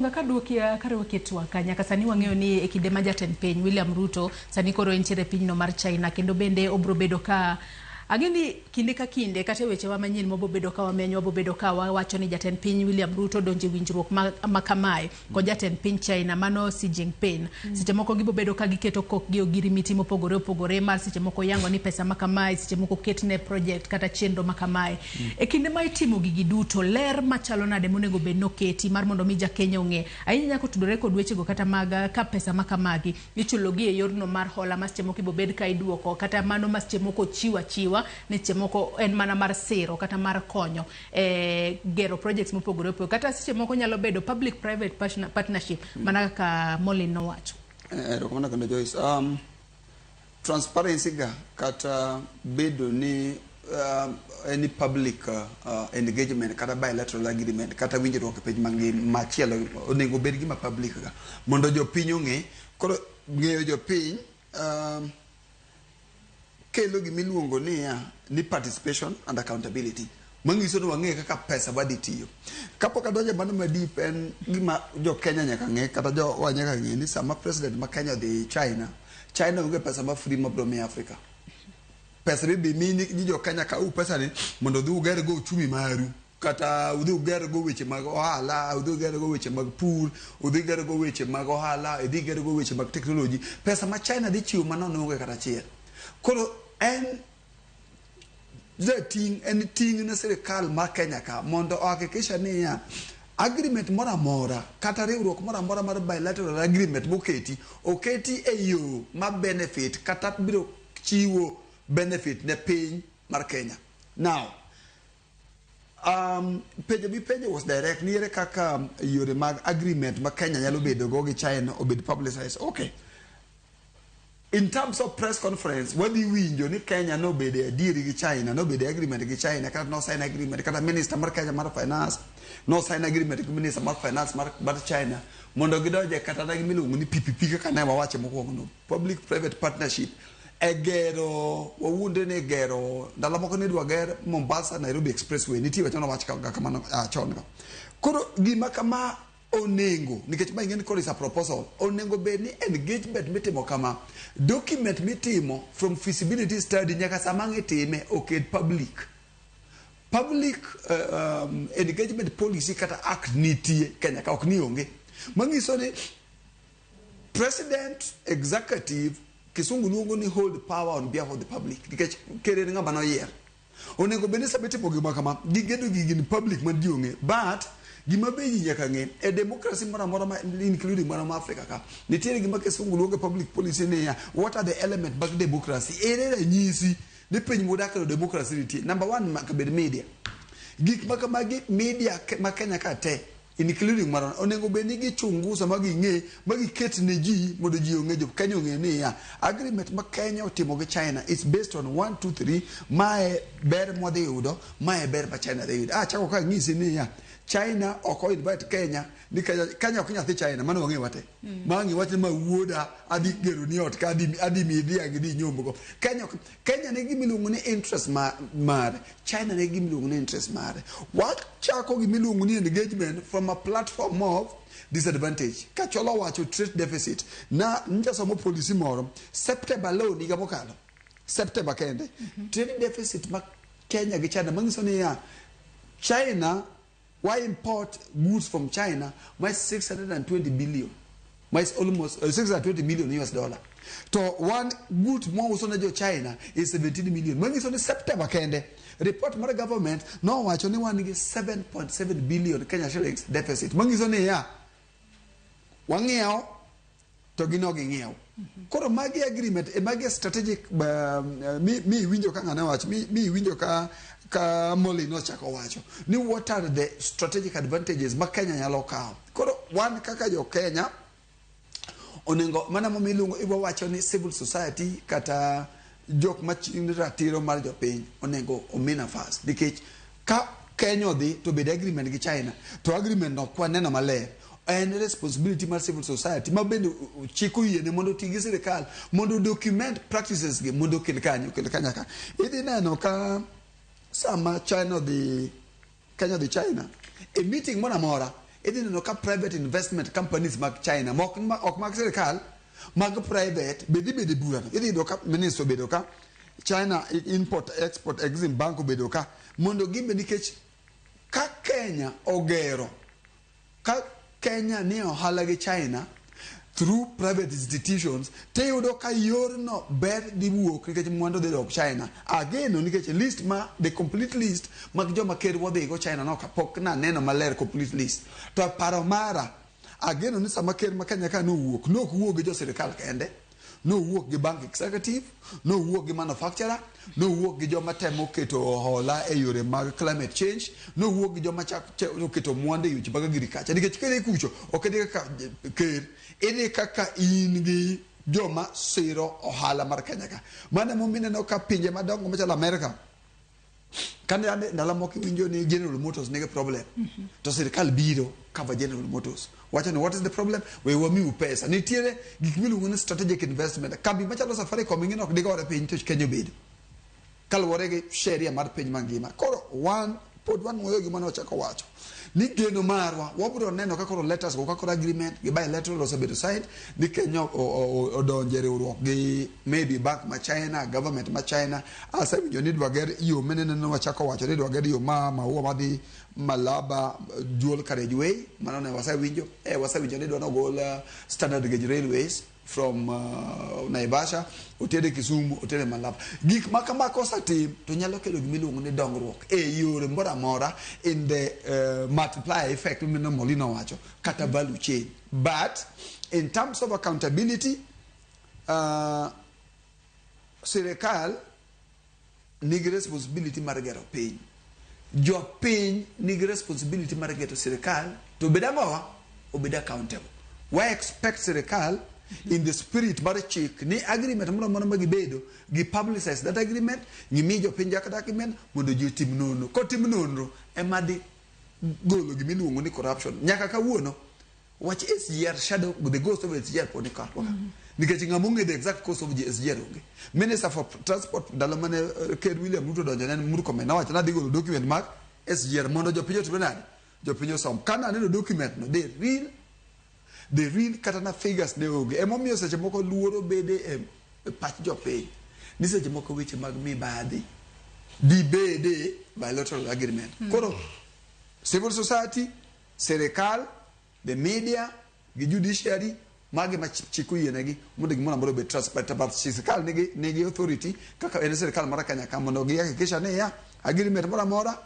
Kaduoki karuoki e twak nyaka sani wang'eyo ni e kinde ma jatend piny William Ruto sani koro entiere e pinyno mar China kendo bende obro bedo ka ang'e ni kinde ka kinde kata e wechewa manyien mabobedo ka wamenyo wabobedo ka wawacho ni jatend piny William Ruto donjo e winjruok ma kamae kod jatend piny China mano Xi Jinping. Seche moko gibobedo ka giketo kokgi e ogirimiti mopogore opogore mar seche moko yango ni pesa ma kamae seche moko ketne project kata chenro ma kamae. E kinde ma itimo gigi duto, ler machalo nade monego bed ni oketi mar mondo mi ja Kenya ong'e ahinya nyaka otudore kod wechego kata mag ka pesa ma kamagi ichulo gi e yorno mar hola ma seche moko ibobed ka iduoko kata mano ma seche moko ochiw achiwa ni seche moko en mana mar siro kata mar konyo e gero projects mopogore opogore kata seche moko nyalo bedo public private partnership mana kaka Molin nowacho. Erokamano kendo Joyce. Transparency ga kata bedo ni any public engagement kata bilateral agreement kata winjruok e piny mangima machielo onego bed gima public ga mondo jopiny ong'e. Koro ng'eyo jopiny kelo gimiluongo niya ni participation and accountability manyiso ni wang'e kaka pesa wadhi tiyo. Kapok adonjo e mano ma deep, en gima jo Kenya nyaka ng'e kata jo wa nyaka ng'e ni sama president ma Kenya odhi China, China onge pesa ma free mabiro miyo Africa. Pesa mibi mi ni jo Kenya kaw pesa ni mondo udhi uger go uchumi maru kata udhi uger go weche mag ohala, udhi uger go weche mag pur, udhi uger go weche mag ohala, idhi uger go weche mag technology. Pesa ma China dhi chiwo manono onge kata achiel. Koro en jating' en ting' ne sirikal mar Kenya ka mondo ohakikisha niya agreement moro amora kata riwruok moro amora mar bilateral agreement moketi oketi e yo ma benefit kata biro chiwo benefit ne piny mar Kenya. Now, penjo mipenjo was direct ni ere kaka yore mag agreement ma Kenya nyalo bedo go gi China obed publicized. Okay. In terms of press conference, wadhi winjo ni Kenya nobedo e adieri gi China, nobedo e agreement gi China, kata no sign agreement, kata minister mar Kenya mar finance no sign agreement gi minister mar finance mar China mondo gidonje kata na gimiluongo ni PPP kaka ne wawache mokwongo no, public private partnership e gero wawuonde ni gero ndalo moko nidwa ger Mombasa Nairobi Expressway nitie weche mane wach kamano chon ka. Koro gima kama onengo nikech ma ing'e ni koro is a proposal onego bed ni engagement mitimo kama document mitimo from feasibility study nyaka sama ang' itime oket public engagement policy kata act nitie Kenya ka ok ni onge manyiso ni president executive kisungu luongo ni hold power on behalf of the public nikech ker en ng'ama noyier onego bed ni sama itimo gima kama gigedo gigi ni public ma ji ong'e. But gima be ji nyaka ng'e e democracy moro amora ma including mana ma Africa ka nitiere gima kisungu luongo e public policy niya what are the element mag democracy? Ere ranyisi ni piny modake no democracy nitie? Number one nyaka bed media. Gik ma kamagi media ma Kenya ka te including marwa onego bed ni gichunguza ma ging'e ma giket ne ji mondo ji ong'e jo Kenya ong'e niya agreement ma Kenya otimo gi China is based on 1 2 3 mae ber mwadhi yudo, mae ber ma China dhi yudo. Chako ka ng'isi niya China ok o invite Kenya ni Kenya, Kenya ok nyathi China mano wang'e wate. Ma ang' iwach ni ma wuoda adhi gero ni ot ka adhi miyi dhiang' idhi inyomb go. Kenya ok Kenya nigi gima iluongo ni interest mare, China nigi gima iluongo ni interest mare. Wachako gima iluongo ni engagement from a platform of disadvantage. Ka Chola owacho trade deficit, na nyocha somo policy moro, September alone higa mokalo, September kende, trade deficit ma Kenya gi China manyiso niya, China wa import goods from China ma 620 billion ma is almost 620 million US dollar. To one good mwauso ne jo China is 17 million. Manyiso ni September kende report mar government nowacho ni wan gi 7.7 billion Kenya shillings deficit. Manyiso ni ya wang'iewo to gin ok ging'iew. Koro magi agreement e magi strategic mi iwinjo ka ng'ane wacho mi iwinjo ka Molly nochako wacho ni what are the strategic advantages ma Kenya nyalo kawo. Koro wan kaka jo Kenya onego mana momiyo iluongo ibo wacho ni civil society kata jok maching ratiro mar jopiny onego omi nafas nikech ka Kenya odhi to bed agreement gi China to agreement no ok waneno maler en responsibility mar civil society ma bende chik oyiene mondo oti gi sirikal mondo document practices gi mondo okel kanyo okel kanyaka idhi neno ka sama China odhi Kenya odhi China e meeting moro amora. Idhi neno ka private investment companies mag China, mok ok mag sirikal, mag private be dhi bedo e burano. Idhi yudo ka minister obedo ka, China Import Export Exim Bank obedo ka, mondo gimbe nikech ka Kenya ogero ka Kenya nie ohala gi China through private institutions tiyudo ka yorno ber dhi wuok nikech mwandu dhi dok China. Ageno nikech list ma the complete list mag joma ker wadhigo China no kapok naneno maler complete list. To paro mara ageno ni sama ker ma Kenya ka nowuok nok wuok gi jo sirikal kende nowuok gi bank executive nowuok gi manufacturer nowuok gi joma temo keto hola e yore mag climate change nowuok gi joma chak keto mwandu e weche mag agriculture nikech kidhi kucho ok idhi kaka ker idhi kaka in gi joma siro ohala mar Kenya ka mano emomiyo ineno ka pinje madongo machalo America kane ane ndalo moko iwinjo ni General Motors nigi problem to sirikal biro cover General Motors wacho ni what is the problem we wamiu pesa nitiere gik miluongo ni strategic investment kambi machalo Safaricom ing'e ni ok digore piny to Kenya obedo kaluwore gi sheria mar piny mangima koro wan pod wanuoyo gima nochako wacho ni geno marwa wabiro neno ka koro letters go ka koro agreement gi bilateral osebedo signed ni Kenya odonje e riwruok gi maybe bank ma China government ma China asewinjo ni idwa ger yo mineneno wachako wacho ni idwa ger yo ma maua madhi Malaba dual carriageway mano ne wasewinjo wasewinjo ni idwa nogol standard gauge railways from Naivasha otere Kisumu otere Malaba gik ma kama kosetim to nyalo kelo gima iluongo ni dongruok e yore moro amora in the multiplier effect mino Molino wacho kata value chain but in terms of accountability sirikal nigi responsibility mar gero piny jopiny nigi responsibility mar geto sirikal to obed ang'owa obed accountable wa expect sirikal in the spirit mar chik ni agreement moro amora ma gibedo gi publicize that agreement gimi jopiny that agreement mondo ji otim nonro kotim nonro ema dhi golo gimiluongo ni corruption nyaka kawuono wach SGR shadow the ghost of SGR pod ni karwa ka nikech ng'ama ong'e the exact cause of SGR onge minister for transport ndalo mane ker William Ruto donjo ne en Murkomen nowacho nadhi golo document mag SGR mondo jopiny otimre nade jopiny osom ka naneno document no the real kata na figures ne onge emomiyo seche moko luoro bede e pach jopiny ni seche moko weche mag mibadhi dibede bilateral agreement koro civil society sirikal the media gi judiciary magi ma chik oyienegi mondo gimoro amora obed transparent but sirikal nigi authority kaka en sirikal mar Kenya ka mondo gihakikisha niya agreement moro amora.